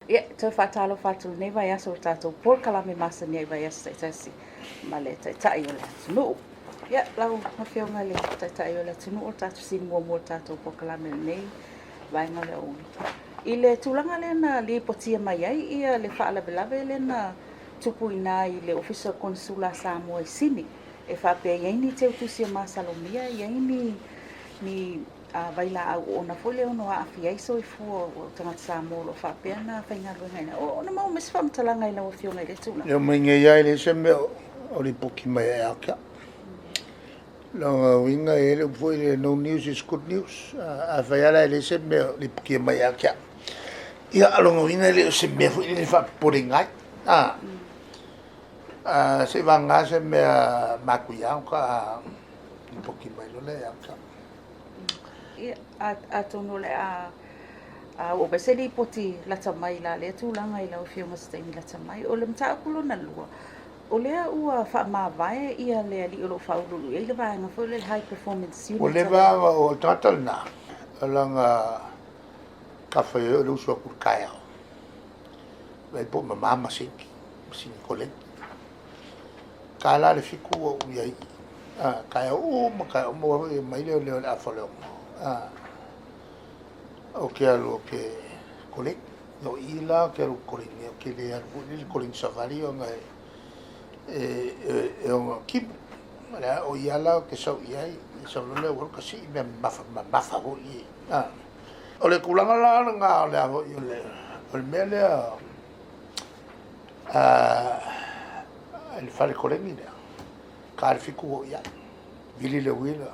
Ia, toe faatalofa atu i lenei vaiaso i le tatou polokalame masani ai i vaiaso taitasi ma le Taitai o le atunuu. Ia, lau Afioga i le Taitai o le atunuu, o le tatou fesili muamua o le tatou polokalame i lenei vaega o le aoauli. I le tulaga lea na lipotia mai ai ia le faalavelave lea na tupu i ina i le Ofisa o Konesula a Samoa i Sini, e faapea e i ai ni teutusi e masalomia e i ai ni vailaau oona foi lea e ono aafia ai soifua o tagata Samoa o lo o faapea ona faigaluega i ina. Ona maua mai se faamatalaga i lau Afioga i lea tulaga. E mai nei lava e leai se mea o lipoti mai ia te au. Lona uiga e i ai le upu foi lea, no news is good news. Afai lava la e leai se mea o lipotia mai ia te au, ia o lona uiga e le o se mea foi lele e faapopoleina ai. Seiavagana se mea matuia ona faatoa lipoti mai loa lea ia te au. Ia, atonu o le a oo mai se lipoti lata mai la lea tulaga i lau Afioga i se taimi lata mai. O le mataupu lona lua, o lea ua faamavae ia le alii o lo o faauluulu i ai le vaega foi lea o le High Performance Unit. Ua leva ona o le tagata lena, o lana matafaioi o le usu atu i le taeao, vaai po o mama masini, masini koleni. Ta la le 7 ua ou i ai i i, taeao uma taeao uma, aua foi e omai leoleo i le afa o le 6, ou te alu ou te koleni. O i la ou te alu ou te koleni ai, ou te le alu foi lele e koleni savali ona e ono timu. O i lava la ou te sau i ai, sau loa lea ou alu ta sii mea mamafa mamafa foi ia. O le tulaga la lena o le a foi o le mea lea le fale koleni lea, ta le 7 ua ou i ai, vili le uila,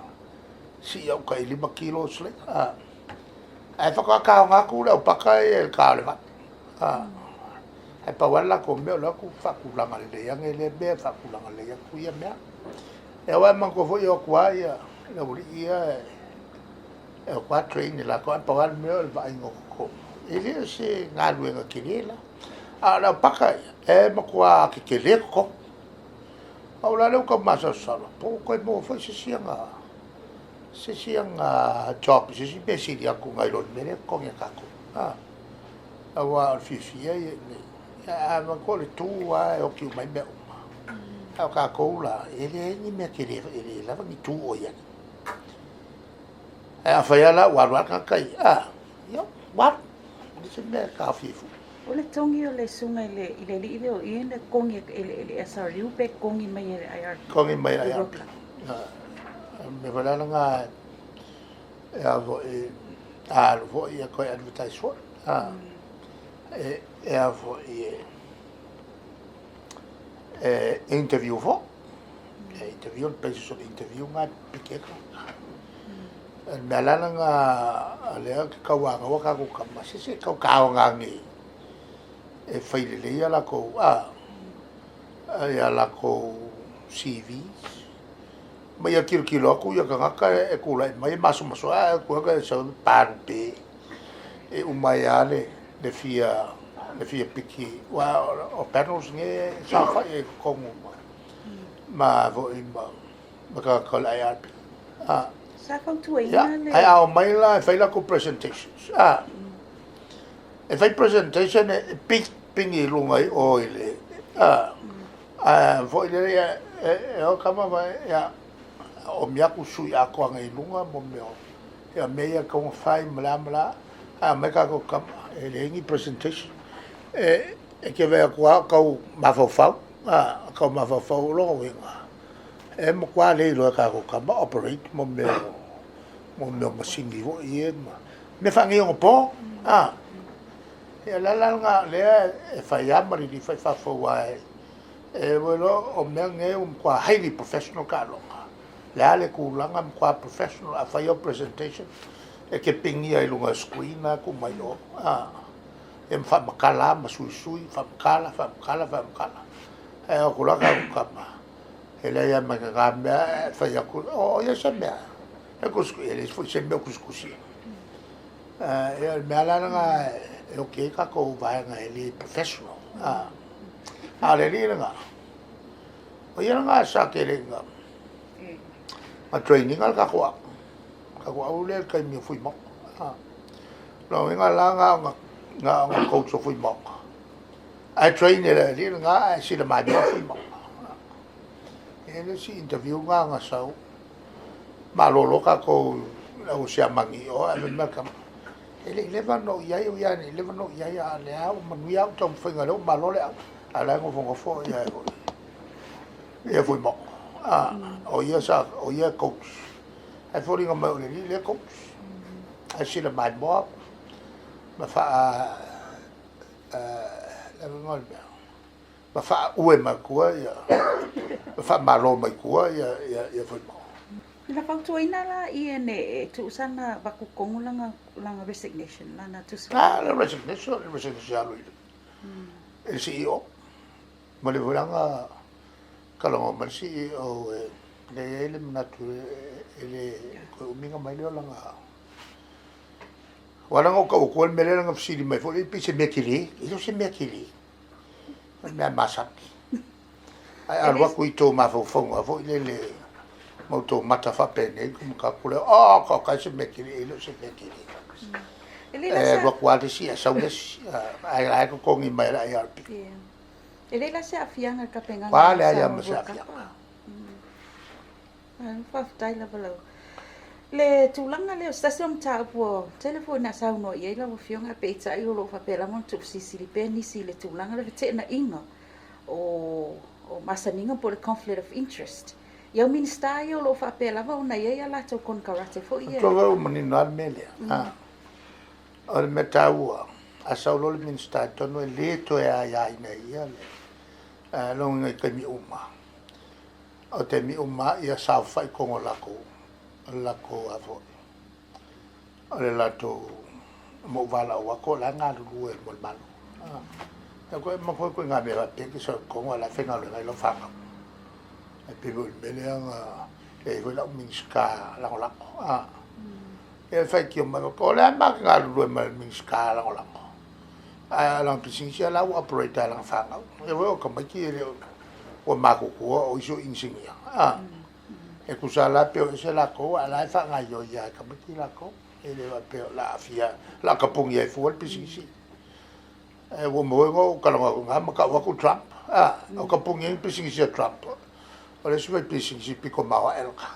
sii au tai 5 kilo slater, ae faatoa taoga atu le aupaka ia i le ta o le 8. Ae pau lava le latou mea o le o atu faatulaga lelei ane lea mea, faatulaga lelei atu ia mea. Ia aua e manatua foi e o atu lava le aualii ia e o atu lava train e latou, ae pau lava le mea o le vaaiga o totonu, e le o se galuega tele la. A o le aupaka ia, e matua tetele totonu. O au la lea ua tau masalosalo po ua toe maua foi se isi aga job i se isi mea e sili atu nai lo le mea lea e totogi e tatou. Aua o le fiafia ia i inei, ae manatua o le tu lava e oti uma ai mea uma. A o tatou la, e leai ni mea tele, e le lava ni tu o i ai. Ae afai lava la ua alu lava le tagata ia, ia ua alu, e leai se mea e taofi ai fua. O le togi o le susuga i le alii lea o Ian e togi e le SRU pe togi mai e le IRP? Togi mai e le IRP. O le mea foi la lena e a foi, a alu foi e toe advertise foi. E a foi e interview foi. E interview, le basis o le interview lena e piki ai le tagata. O le mea la lena o lea ou te tauanaua tatou tama, se se tau taoga ane e fai lelei a latou CVs, ma ia tilotilo atu tagata e tulai mai e masomaso ae o atu e sau e palupe, e uma ai lava le fia piki, aua o panels nei e saofai ai i totonu ma tagata o le IRP. Sa fautuaina le... Ae a omai la e fai latou presentations, e fai presentation e pigi i luga i o i le... ae foi lele e o tama ma ia oomi atu sui atoa nei i luga mo mea o ia mea ia e tatau ona fai ma le a ma le a, ae omai tatou tama e leai ni presentation. E te vaai atu lava o tau mafaufau, tau mafaufau o lona uiga, e matua le iloa e tatou tama operate mo mea o masini foi ia ma mea faaneionapo. Ia o le ala lena o lea e fai lava ma lilifa i fafo, aua e iloa o mea nei ua matua highly professional taaloga. O le a le tulaga e matua professional, a fai au presentation, e te pigia i luga o le screen lena e tuu mai o, ia ma faamatala lava ma suisui, faamatala, faamatala, faamatala. Ae o atu loa tatou tama, e leai lava ma lena mea, ae fai atu, o i ai se mea, e tusitusi, e leai foi se mea o tusitusia. Ia o le mea la lena e oti ai tatou vaega e le professional. A o le alii lena, o ia lena sa tele ina train ina le tatou au, tatou au lea i le taimi o Fuimaono. O lona uiga la na ona Na ona coach o Fuimaono. Ae train e le alii lena ae sila maimoa Fuimaono. E le isi interview na na sau. Malolo tatou le au siamani i o ae fai mai le tama, e le i leva ona ou i ai, ui lava ina leva ona ou i ai, a o lea ua manuia au taumafaiga o lea ua malo le au. A o la e nofonofo ia ia Fuimaono. O ia sa o ia e coach. Ae foliga mai o le alii lea e coach. Ae sila maimoa ma faa le igoa o le mea, ma faaue mai tua ia, ma faamalo mai tua ia ia ia Fuaimauga. Na fautuaina la Ian e tuu sana avatu tonu lana lana resignation, lana tusi. Ah, le resignation, le resignation alu i le CEO. Ma le foi lana talanoa ma le CEO e le i ai le manatu e le toe umi ona mai lea o lana. Aua leaga ou tau atua le mea lea na fesili mai foi lea pei se mea tele. E le o se mea tele. O le mea masani. Ae alu atu i tou mafaufauga foi lele ma outou mata faapenei ona atu lea, oh, ka kai se mea tele, e le o se mea tele. E alu atu lava le isi ae sau le isi. Ae la e totogi mai e le IRP. E leai la se aafiaga i le tapenaga. Ua leai lava ma se aafiaga. Faafetai lava lau. Le tulaga lea o se tasi o mataupu ua tele foi ina saunoa i ai lau Afioga, ae peitai o lo o faapea lava ona tuufesilisili pea nisi i le tulaga lea o le feteenaiga o masaniga po o le conflict of interest. I au Minisita ia o lo o faapea lava ona i ai a latou konekarate foi ia. Matua ua manino lava le mea lea. O le mea taua, a sau loa le Minisita i totonu e le toe aiaina e ia le lona uiga i taimi uma. O taimi uma ia saofai i totonu o latou, o le latou a foi, o le latou ma ou valaau atu o la e galulue mo le Malo. E koe ma koe koe ngā mea faapea ke sau i totonu a o la e faigaluega ai lau fanau. E pei foi o le mea lea na i ai foi lau Minisita Lagolago. Ia e faitio mai, o le a ma te galulue ma le Minisita Lagolago? Ae o lana pisinisi la ua operate lava e lana fanau. Ia foi o tamaiti e le o ua matutua o isi o inisinia. E tusa la pe o ese latou, ae o la e faagaoioi lava e tamaiti latou. E le faapea o le a aafia, o le a tapuni ai fua le pisinisi. Ae ua uma foi ona ou talanoa atu i ina ma tau atu Trump. O tapuni ai ni pisinisi a Trump. O le isi faipisinisi pito maoae lena.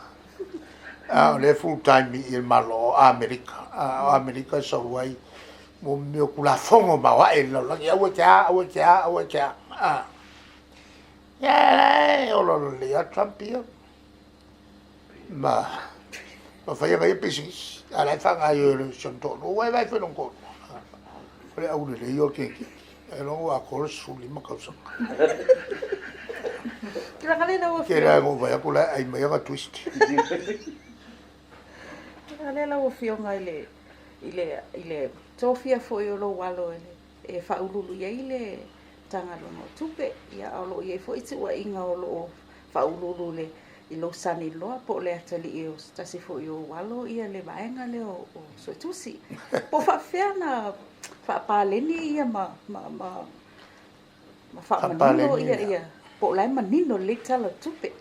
A o lea e full time i le Malo o Amerika. A o Amerika e sau ai mo mea o Tulafono maoae i le lalolagi, aua e te a, aua e te a, aua e te a. A. Ia la e ola lelei lava Trump ia. Ma ma fai ana ia pisinisi. A o la e faagaoioi e si ona toalua. Ua e vaai foi i lona toalua. O le aulelei o le kenekene. Ailoga ua atoa le 15 tausaga. Tele lava ina ou vaai atu o la e ai mai ana twist. Tulaga lea lau Afioga i le, i le, i le tofia foi o lou alo e faauluulu i ai le Matagaluega o Tupe, ia a o lo o i ai foi tuuaiga o lo o faauluulu i le i lou son-in-law po o le atalii o se tasi foi o ou alo ia le vaega lea o Suetusi. Po o faapefea ona faapaleni ia ma, ma, ma, ma faamanino ia, ia, po o la e manino lelei Tala o le Tupe.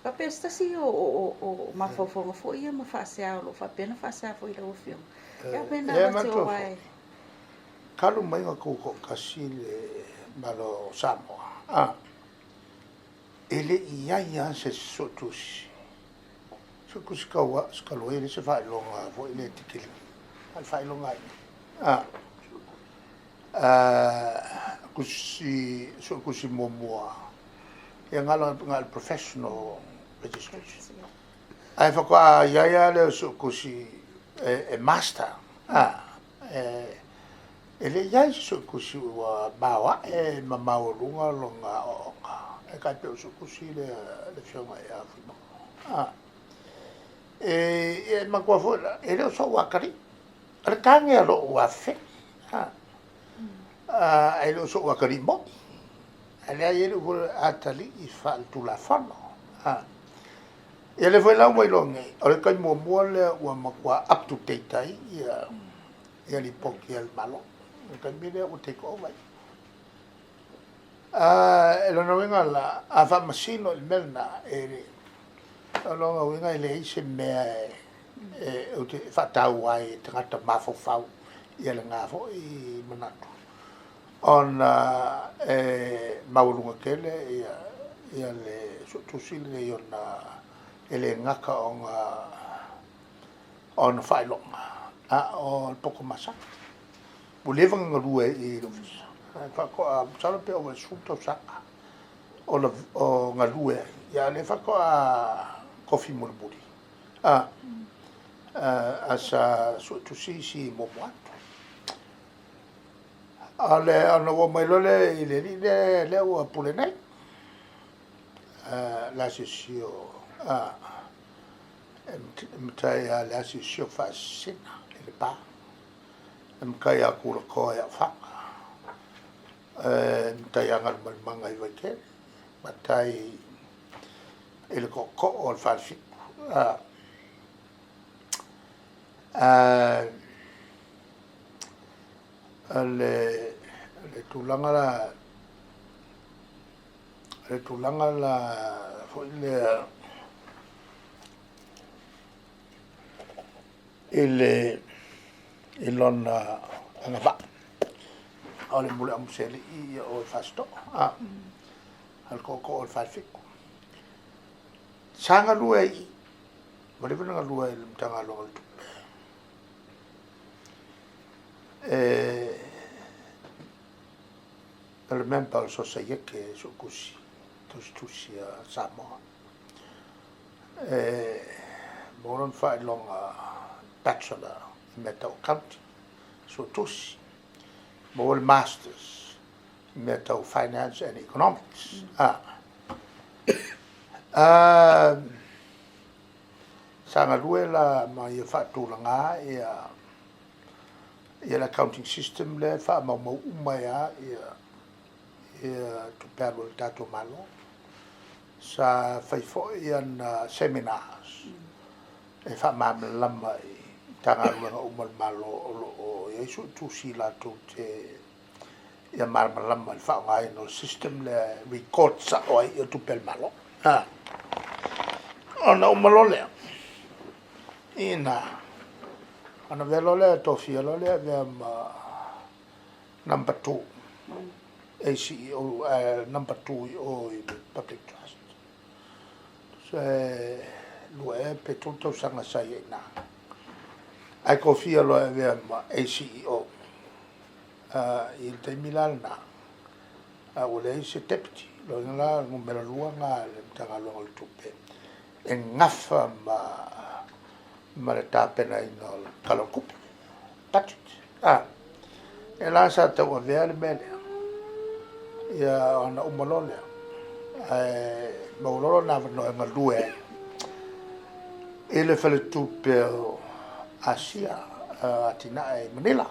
Faapea o se tasi o, o, o, o mafaufauga foi ia ma faasea o lo o faapea ona faasea foi i lau Afioga. Ia, pei ona avatu aua e... Talu mai ona tutoatasi le Malo o Samoa, a, e le i i ai lava se suetusi, suetusi talu ai e leai se faailoga foi lea tetele, a o le faailoga lava ia. A, tusi, suetusi muamua, ia na o le professional registration. Ae faatoa i ai lava lea o suetusi e master, a, E le i i ai se suetusi ua maoae ma maualuga lona aoaoga, e tai pei o le suetusi lea a le Afioga ia Fuimaono. E manatua foi la, e le o sou atalii, o le tane a lou afafine, ae le o sou atalii moni. Ae lea e i ai le upu atalii faaletulafono. Ia lea foi la ua iloa nei, o le taimi muamua lea ua matua up to date ai ia ia lipoti a le Malo. O le taimi lea ua take over ai. E lona uiga la, a faamasino i le mea lena, e, o lona uiga e leai se mea e, ou te faataua ai e tagata mafaufau Ia lena foi manatu ona e maualuga tele ia ia le Suetusi lenei ona e le gata ona ona faailoga a o le poto masani. Ua leva ona galue i le Ofisa, faatoa masalo pe ova i le 10 tausaga o galue ai, ia a o lea faatoa tofi mulimuli as a Suetusi isi muamua atu. O le, ona ou oo mai loa lea i le alii lea, lea ua pule nei, le asiasi o, e matai lava i le asiasi o Faasisina i Lepa, e matai ia Tulatoa i Aofaga, e matai ia Galumalemana i Vaitele, matai i le tootoo o le Falefitu. O le tulaga la, o le tulaga la foi lea i le i lona agavaa, o le mule amusealii ia o i Fasitoo, a o le tootoo o le Falefitu. Sa galue ai i i, ua leva ona galue ai i le Matagaluega o le Tupe. O le member o le Sosaiete Suetusi Tusitusi a Samoa. E maua lona faailoga Bachelor i mea tau Accounting, Suetusi. Maua le Masters i mea tau Finance and Economics. Sa galue la ma ia faatulaga ia ia le accounting system lea e faamaumau uma ai lava ia ia tupe alu a le tatou Malo. Sa fai foi ana seminars e faamalamalama i Matagaluega uma a le Malo o lo o i ai suetusi latou te ia malamalama i le faaaogaina o le system lea e record sao ai ia tupe a le Malo. Ona uma loa lea, ina, ona avea loa lea, tofia loa lea e avea ma number 2, ACEO, number 2 i o i le Public Trust. Tusa e 2 ea pe 3 tausaga sa i ai i ina. Ae tofia loa e avea ma ACEO i le taimi la lena, ua leai se deputy. Lona uiga la o le numera 2 lena a le Matagaluega o le Tupe e gafa ma le tapenaina o le Tala o le Tupe, budget. Lea la sa tauavea le mea lea, ia ona uma loa lea, ae maua loa lona avanoa e galue ai i le faletupe o Asia Atinae i Manila.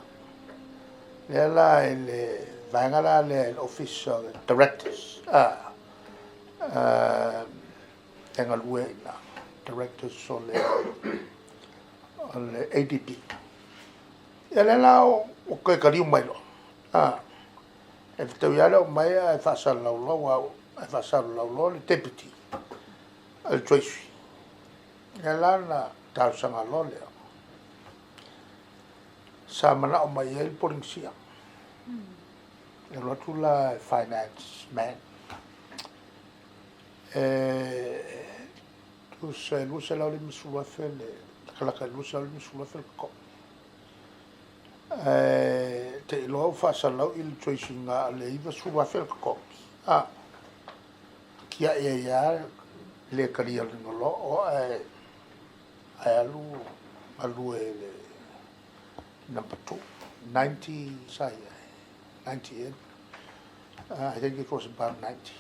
Lea la i le vaega la lea i le Ofisa o le Directors, e galue ai i ina, Directors o le ADB. Ia lea la ua toe taliu mai loa, e fetaui lava le omai ae faasalalaulau ae faasalalau loa le Deputy a le Treasury. Lea la na talosaga loa lea, sa manao mai ai le Polenisia. E alu atu la e finance man, e tusa e $250,000 le latalata i le $250,000 le totogi. Ae te i loa ua faasalalau i le Treasury na o le $90,000 le totogi. Tiai ai lava le talia loa o ae alu galue i le number 2, 90 sa i ai, 90 ea. I think it was about 90.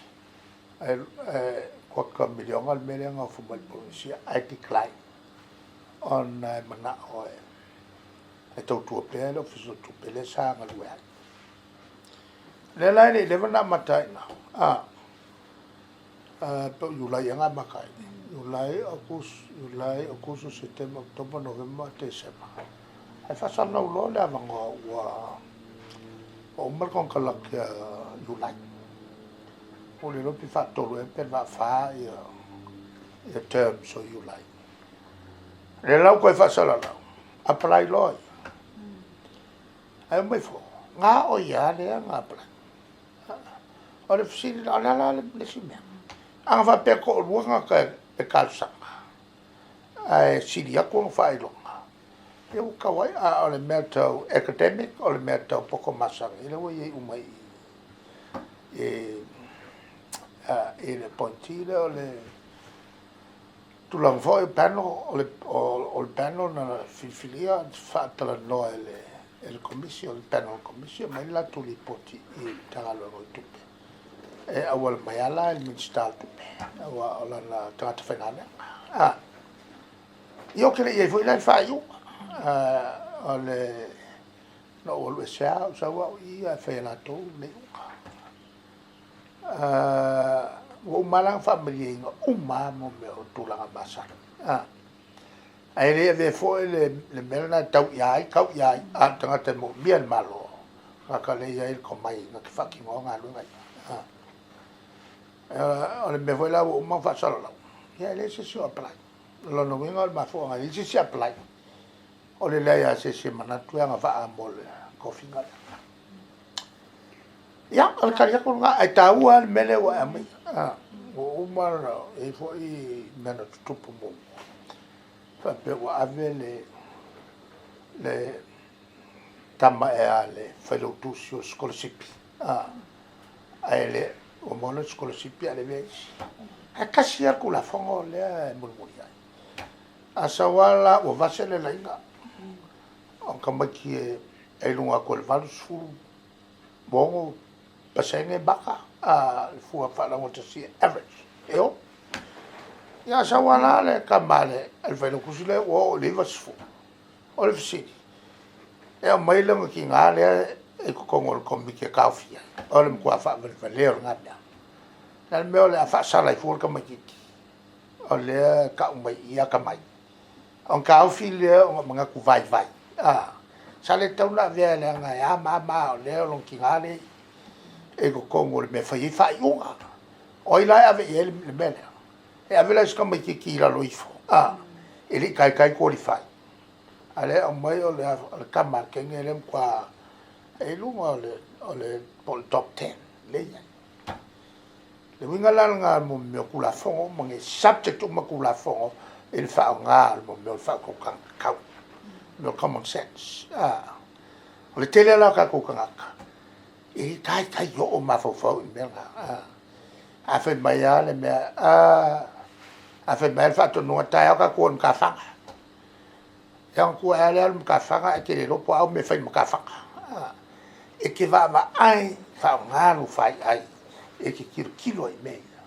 Ae kuata miliona le mea lea na offer mai i le Polenisia, ae decline ona e manao e tautua pea le Ofisa o Tupe lea sa galue ai. Lea la e le i leva ona amata ai i ina, pe o Iulai ea na amata ai. Iulai, Aokuso, Aokuso, Setema, Oketopa, Novema, Tesema. Ae faasalalau loa le avanoa ua uma le konekarate a Iulai. Ua le iloa pe faatolu ea pe faafa ia terms o Iulai. Lea la ua toe faasalalau, apply loa ia. Ae omai fua, gaoi lava lea na apply. O le fesili la, o le a la le isi mea? A na faapea e toalua tagata e talosaga, ae sili atu ona faailoga, ia ua tatau ai, a o le mea tau academic, o le mea tau poto masani, lea ua i ai uma i i i le appointee lea o le tulaga foi o panel, o le panel na filifilia faatalanoa e le Komisi, o le panel o le Komisi, aumai le latou lipoti i le Matagaluega o Tupe, e auala mai lava la i le Minisita o Tupe, aua o lana tagata faigaluega. Ia ou te le i i ai foi la i le faaiuga, o le na ou alu ese lava ou sau au i i ae fai e latou le iuga. Ua uma lava la ona faamalieina uma lava mo mea o tulaga masani. Ae le avea foi le mea lena e tau ia ai, tau ia ai, a o le tagata e moomia e le Malo, tagata o lea e i ai le tomai na te faatinoa galuega ia. O le mea foi la ua uma ona faasalalau, ia e leai se isi o apply. O lona uiga o le mafuaaga e leai se isi e apply, o le leai lava o se isi e manatu e agavaa mo le tofiga lea. Ia, o le tali atu lena, ae taua lava le mea lea ua e aumaia. Ua uma ona i ai foi mea na tutupu muamua, faapea ua ave le tama ea a le failautusi o le sikolasipi, ae le, ua maua lana sikolasipi ae le avea isi. Ae tasi lava le Tulafono lea e mulimuli ai. A sau lava la ua vase le laina, o tamaiti e i luga atu o le 86% maka, le fua faalaugatasia, average, e o. Ia a sau lava la le tama a le failautusi lea ua oo i le 90, o le fesili, e aumai lona tina lea i totonu o le Komiti e taofia ai? O le matua faavalevalea o lena mea. O le a le mea o le a faasala ai fua le tamaitiiti o lea e tau mai i i e atamai, ona taofi lea ona o manatu vaivai. Sa le tatau ona avea leaga e a ma a ma a, o lea o lona tina lea e i totonu o le mea e fai ai faaiuga. O ai la e ave i ai le mea lea? E ave la i se tamaitiiti i lalo ifo, e le i taitai qualify, a o lea e aumai o le tama a le teine lea e matua i luga o le po o le top 10 lea e i ai. Le uiga la lena mo mea o Tulafono uma nei, e subject uma Tulafono i le faaaoga o mea o le faautautaga tatau, mea o common sense. O le tele la o tatou tagata, e le taitai oo mafaufau i le mea lena. A fai mai lava le mea, a fai mai lava le faatonuga, taeao tatou o i le matafaga. Ia ona tu ae lava lea alu i le matafaga ae te le iloa po o a au mea e fai i le matafaga. E te vaavaai, faaaoga lou faiai e te tilotilo ai i mea ia,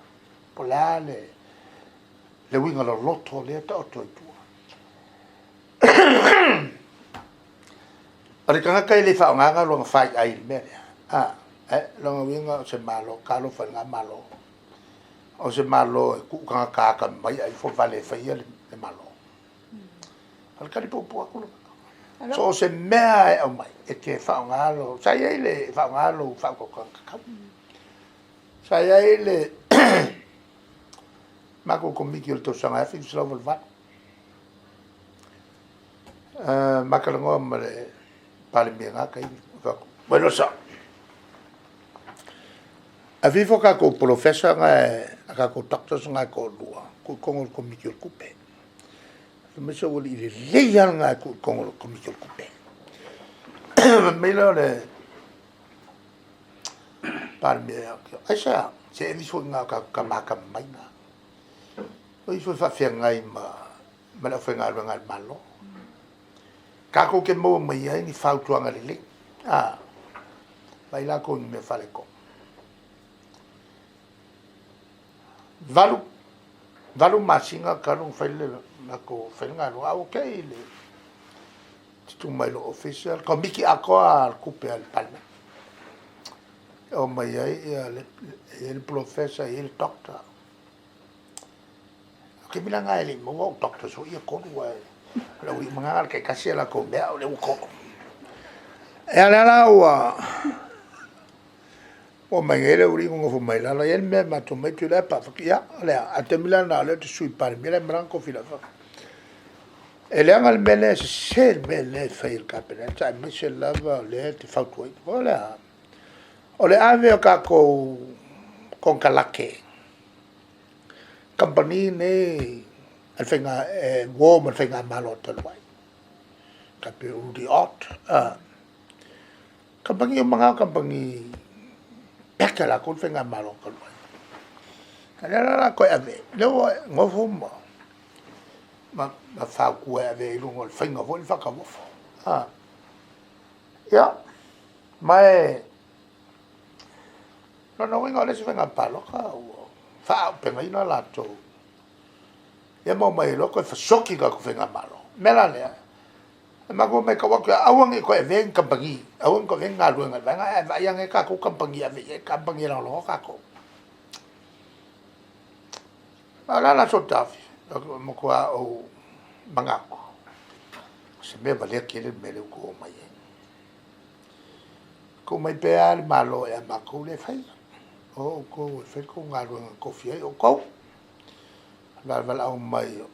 po o le a le uiga loloto o lea e taoto ai i tua. O le tagata e le faaaogaina lona faiai i le mea lea, o lona uiga o se Malo, talofa i lena Malo. O se Malo e tuu tagata atamamai ae ifo vale e faia le Malo. O le tali puupuu atu lena. So o se mea lava e aumai, e te faaaoga lou, sa i ai le faaaoga lou faautautaga tatau. Sa i ai le matou Komiti o le tausaga e 1988, ma talanoa ma le Palemia i lena taimi, ou fai atu, fai loa le sao, ave ifo a tatou polofesa na, a tatou doctors na e toalua, tuu i totonu o le Komiti o le Tupe. Fai mai si ou alii lelei lava lena e tuu i totonu o le Komiti o le Tupe. Fai mai lea o le Palemia ia te au, aisea? Se ave ifo i ina o tatou tama atamamai na, o ifo e faafeagai ma le aufaigaluega a le Malo. Tatou te maua mai ai ni fautuaga lelei, vaai latou i ni mea faaletonu. 8 masina talu ona fai le latou fai le galuega, ae ua tea i le tutu mai i lou ofisa le Komiti atoa lava o le Tupe a le Palemene. E omai ai e i ai le polofesa e i ai le doctor. O le taimi la lena e le i maua au doctors foi ia e tolu, aua o le aualii ma na na o le taitasi a latou mea, a o lea ua tolu. Ia lea la ua omai nei le aualii nonofo mai lalo, e i ai le mea matou te omai Tuilaepa. Ou fai atu, ia, o le a? A o le taimi la lena o lea ou te Sui Palemia, o la e malaga Tofilau. E leaga le mea lea, e sese le mea lea e fai e le Kapeneta, aemaise lava o lea e te fautuaina. O le a? O le ave o tatou konekarate, kamupani nei a le faiga, e uo ma le Faigamalo talu ai, tai pei o Rudy Ott, kamupani uma na o kamupani peka e latou le Faigamalo talu ai. A o lea la o le a toe ave, lea ua e nofo ma fautua e ave i luga o le faiga foi o le faatauofo. Ia, ma e o lona uiga o le isi faiga palota ua faaauupegaina latou, ia ma omai ai loa toe fesoki le tatou Faigamalo. O le mea la lea, e matou omai e tau atu, aua ne i toe avea ni kamupani, aua ne i toe avea ni galuega i le vaega lea, ae vaai ane tatou kamupani e ave i ai, kamupani e lagolagoa tatou. A o le a la sou taofi? Ua matua ou manatu, o se mea valea tele le mea lea ua outou omai ai. Tuu mai pea le Malo ia matou lea e faia. O outou e fai la outou galuega na tofia ai outou. O le valaau mai o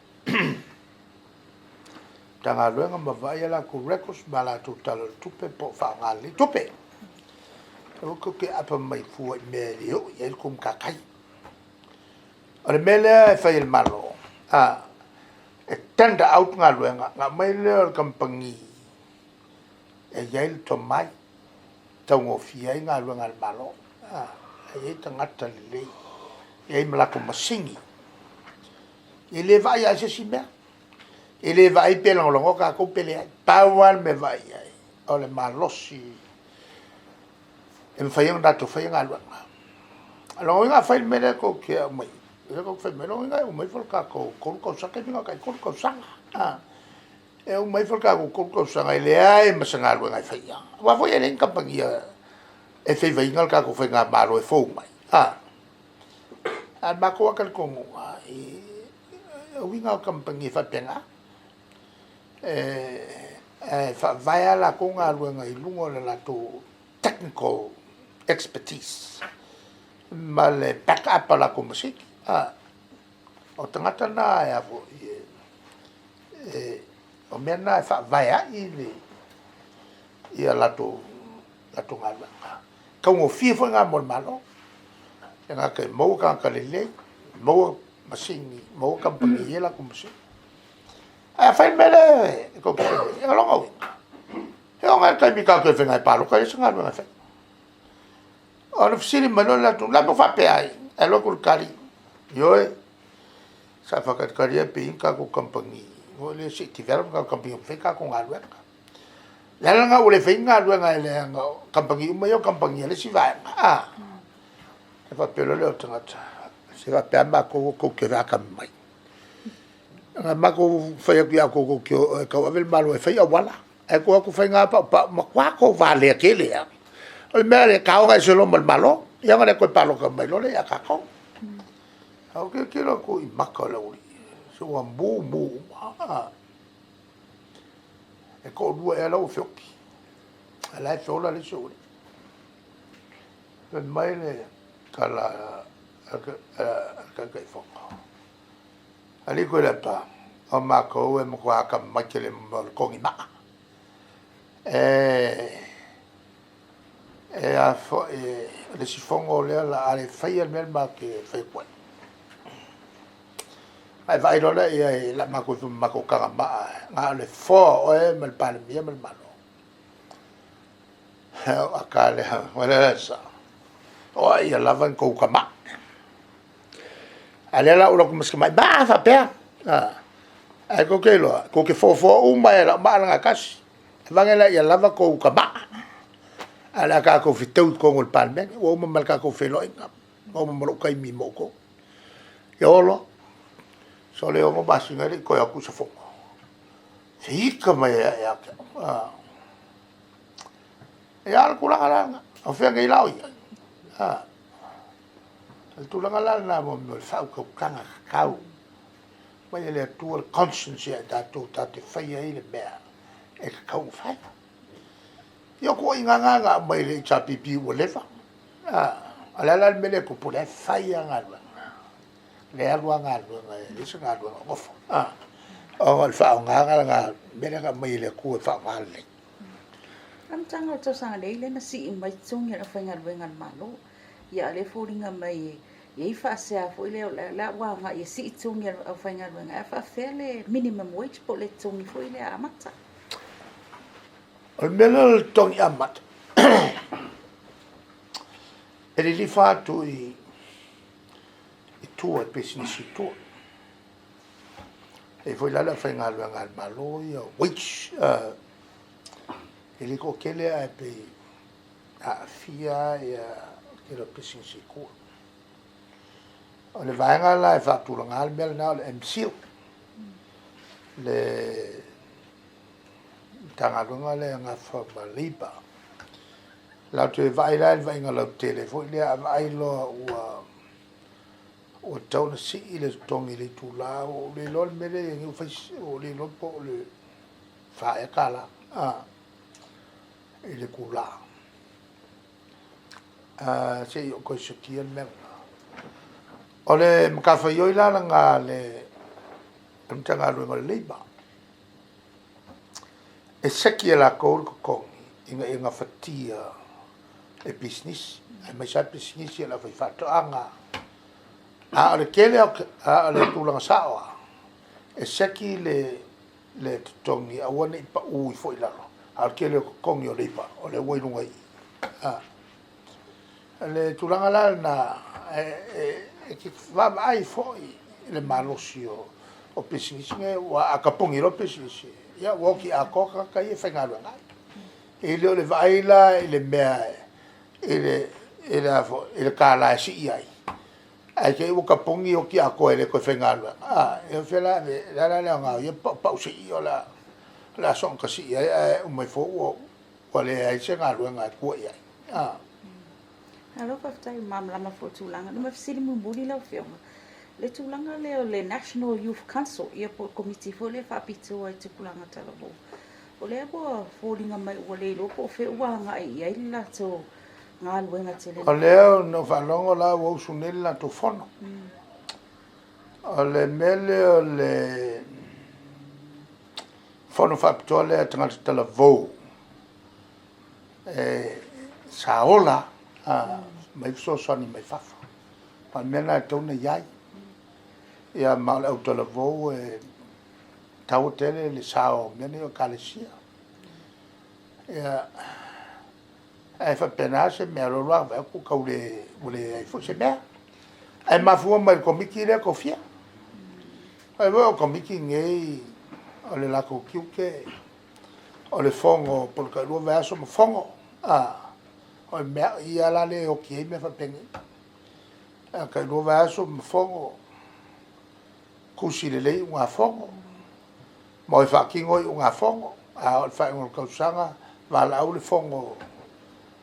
Matagaluega ma vaai a latou records ma latou tala o le tupe po o faaaoga lelei tupe. Aua tou te aapa mai fua i mea e le oo i ai la outou matatai. O le mea lea e fai e le Malo, e tender out galuega, ona aumai lea o le kamupani e i ai le tomai, e taugofie ai galuega a le Malo. E i ai tagata lelei, e i ai ma latou masini. E le vaai lava i se isi mea, e le vaai pe lagolagoa tatou pe leai. Pau lava le mea e vaai i ai, o le malosi e mafai ai ona latou faia galuega. O lona uiga afai le mea lea tou te aumaia, lea tou te fai mai, o lona uiga e uma ifo le tatou 3 tausaga, taimi na o le tai 3 tausaga. E uma ifo le tatou 3 tausaga e leai ma se galuega e faia, aua foi e leai ni kamupani e favour ina le tatou Faigamalo e fou mai. A o le matou lava talitonuga, o uiga o kamupani e faapena, e faavae lava latou galuega i luga o le latou technical expertise ma le back up a latou masini. O tagata na o mea na e faavae ai ia latou galuega. E taugofie foi na mo le Malo, e le gata e maua tagata lelei, maua masini, maua kamupani e i ai latou masini. Ae afai le mea lea e tou te fai mai ai, o lona uiga, e oo mai lava i le taimi tatou o i le faiga palota e leai se galuega e faia. Ona fesili mai loa lea o le atunuu, o le a le mea ua faapea ai? Ae alu atu le tali, ioe, sa faatalitali lava pe i ai ni tatou kamupani foi lea se i develop ni tatou kamupani e fai a tatou galuega. O le ala lena ua le fai ai ni galuega, leaga o kamupani uma ia o kamupani a le isi vaega. Ona faapea loa lea o tagata, se faapea lava matou tou te atamamai. Na matou fai atu ia outou tou te o e tauave le Malo e fai auala, ae outou o atu fai na paupau, matua tou valea tele lava. O le mea lea, taoga ese loa ma le Malo, ia ona le toe palota mai loa lea ia tatou. Ae ou tilotilo atu i maka o le aualii, se ua mumu uma. E toalua ea la ua feoti, a o la e feola le isi aualii. Fai mai le tala a le Taitaifono, Alii Tuilaepa, o matou e matua atamamai tele i mea o le togi maa. O le isi fono lea o le a le faia le mea lea matou te fai atu ai. Ona e vaai loa lea i ai i la matou ifo ma matou taga maa, na o le foa o oe ma le Palemia ma le Malo. Ona ou ata lava lea, o le a le sao? O ai ia lava ni tou uta maa. A o lea la ua alu atu ma si tamai maa lava faapea, ae tou te iloa, tou te fofoa uma lava i lau maa lena e tasi. Vage la ia lava tou uta maa, ae o le a tatou fetaui i totonu o le Palemene, ua uma ma le tatou feiloaiga, ua uma ma lou taimi ma outou. Ia o loa, sole 6 masina e le i toe o atu se fono. Feita mai ai lava ia te au. Ia o le tulaga la lena, o fea nei la o i ai? O le tulaga la lena o le faautautaga tatau, aumai e le Atua le conscience ia i tatou tatou te faia ai le mea e tatau ona fai. Ia o tuuaiga lava na na aumai e le HRPP ua leva. A o le a la le mea lea e tupu? O lea e fai lava galuega, o lea e alu lava galuega, e leai se galuega o gofo. Ona o le faaaogaga lena, mea lea na aumai e le Atua e faaaoga lelei. Amataga o le tausaga nei lea na sii mai totogi o le aufaigaluega a le Malo. Ia a o lea e foliga mai e i ai faasea foi lea o le a ua agai e sii totogi o le aufaigaluega, ae faafefea le minimum wage po o le totogi foi lea amata? O le mea lea o le totogi amata, e lilifa atu i tua i pisinisi i tua. E i ai foi la le aufaigaluega a le Malo ia, wage, e le toatele ae pei aafia ia le tele o pisinisi i tua. O le vaega la e faatulaga le mea lena o le MCIL, le Matagaluega lea e nafa ma Labour. Latou te vaai la i le vaaiga lautele foi lea, a vaai loa ua ua tatau ona sii le totogi i le itula, ua ou le iloa le mea lea e i ai nei ua fai, ua ou le iloa po o le $4 ea i le itula. Se i ou toe sekia le mea lena. O le matafaioi la lena a le Matagaluega o le Labour, e seki e latou le totogi ina ia gafatia e pisinisi, aemaise lava pisinisi a le aufaifaatoaga. A o le tele, a o le tulaga sao lava, e seki le le totogi aua ne i pau ifo i lalo, a o le tele o totogi o leipa o lea ua i luga i i. O le tulaga la lena, e te vaavaai foi i le malosi o pisinisi nei, aua a tapuni loa pisinisi, ia ua oti atoa tagata ia e faigaluega ai. E le o le vaai la i le mea i le i le $1 e sii ai, ae te i ua tapuni oti atoa e le toe faigaluega. A, e o fea la, o le a la le aoga o ia paupau sii o le a soona sii ai ae uma ifo ua ua leai se galuega e tua i ai. Malo faafetai, ua malamalama foi i le tulaga. Ma fesili mulimuli lau Afioga, le tulaga lea o le National Youth Council, ia po o le Komiti foi lea faapitoa i tupulaga talavou, o lea ua foliga mai ua le iloa po o fea ua agai i ai le latou galuega tele. O lea na ou faalogo la ua usu nei le latou fono. O le mea lea o le fono faapitoa lea a tagata talavou, e sa ola mai fesoasoani mai fafo. O le mea lena e tatau ona i ai. Ia ma o le autalavou e taua tele le sao o mea nei o ekalesia. Ia, ae faapena se mea, o lou vaai atu tau le, ua leai foi se mea. Ae mafua mai i le komiti lea tofia. Aua foi o komiti nei, o le latou tiute, o le fono po o le tailua vaiaso ma fono. O le mea, o i lava la lea e oti ai mea faapenei. A tailua vaiaso ma fono, tusi lelei iugafono, ma o e faatino iugafono. A oo i le faaiuga o le tausaga, valaau le fono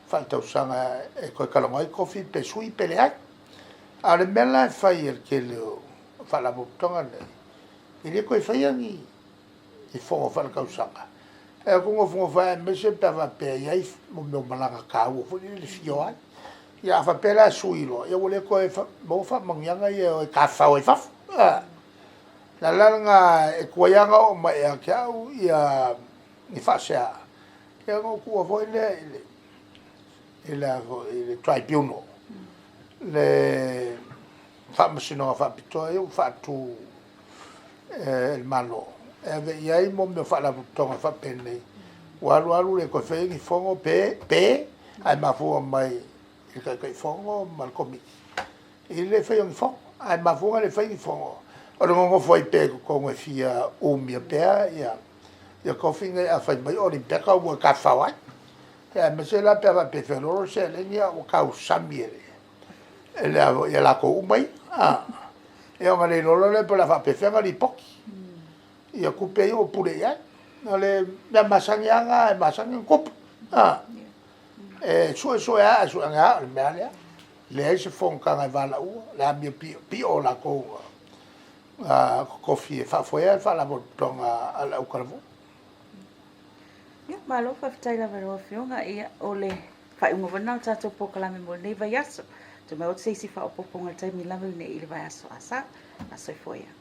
faaletausaga e toe talanoa ai tofi pe sui pe leai. A o le mea la e fai e le tele o faalapotopotoga nei, e le toe faia ni fono faaletausaga. E o atu nofonofo ai aemaise pe a faapea e i ai mo mea o malaga taua foi lele e fia o ai. Ia a faapea la e sui loa, ia ua le toe maua faamanuiaga ia e o e tafafao ai i fafo. O le ala lena e tuai lava ona oo mai ia te au ia ni faasea, ia ona ou tuua foi lea i le a foi i le tribunal, le faamasinoga faapitoa ia ua faatu e le Malo e ave i ai mo mea o faalapotopotoga faapenei, ua alu alu le toe faia ni fono pe ae mafua mai i le Taitaifono ma le Komiti i le le faia o ni fono. Ae mafua ona le fai ni fono, o le nonofo ai pea i totonu e fia umia pea ia tofi nei, a fai mai o Olimpiaka ua tafafao ai. Ia aemaise la pe a faapea e feoloolo le seleni a ua tausami e le ia latou uma ia. Ia ona le iloa loa lea po o le a faapefea ona lipoti ia tupe ia ua pule i ai. O le mea masani lava lena e masani ona tupu. E suesue lava ae sue ane lava o le mea lava lea. Leai se fonotaga e valaauina, le amio piopio o latou na totofi e faafoea le faalapotopotoga a le autalavou. Ia, malo faafetai lava i lau Afioga. Ia, o le faaiuga foi lena o le tatou polokalame mo lenei vaiaso. Toe maua atu se isi faaopoopoga i le taimi lava lenei i le vaiaso. A sa, a soifua ia.